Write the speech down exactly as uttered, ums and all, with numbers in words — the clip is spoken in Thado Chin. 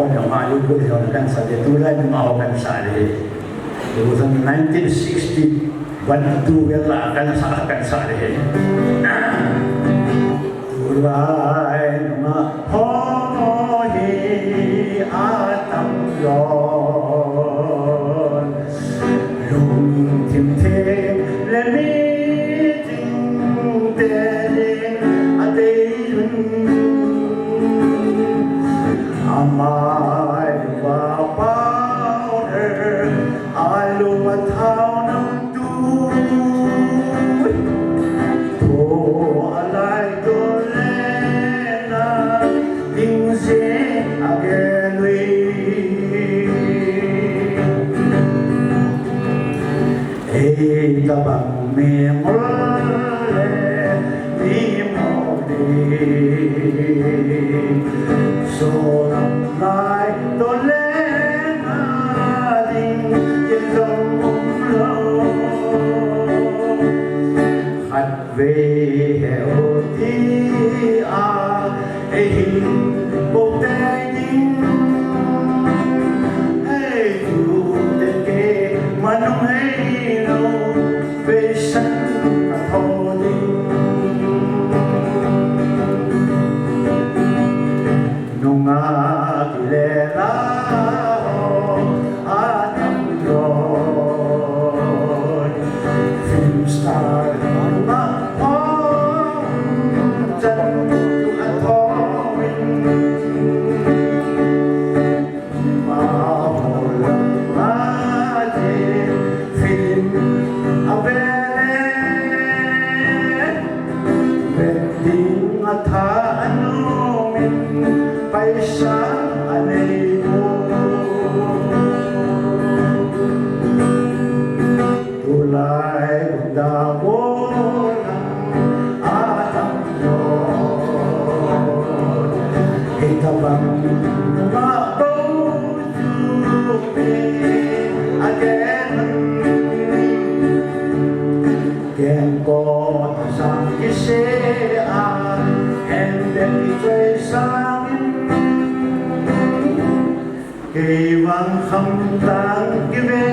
Ama lu ko jong kan sa de, tulai nungah ho kan sa de. Two thousand nineteen sixty, one two vel a kan sa, kan sa de. Tulai nungah ho hi atam lou. Lungthim theng le mi chingte ding a tei un. Amai va powder a lung a thao nam tu. Tho a lai to le na ding se a ge lui. Ei tabang mi ngol le mi mo ding. So lam lai to le na ding yen jong um lou. Khat ve heu ti a, ei hin bou te ding. Hei tu te ke manung hei lou, vei san ka tho ding. Nungah kile la ho a tam lou. Film star nungah ho chan tu a tho in. Ma ho lam a je film a ve le. Vet ding a tha a nom in, paisa a nei poi. Tulai unda bol a tam lou. Hitabang ma bou chu mi a gen. Kengkot sang kise a, en le kichoi sang in. Kei vang khamtang kive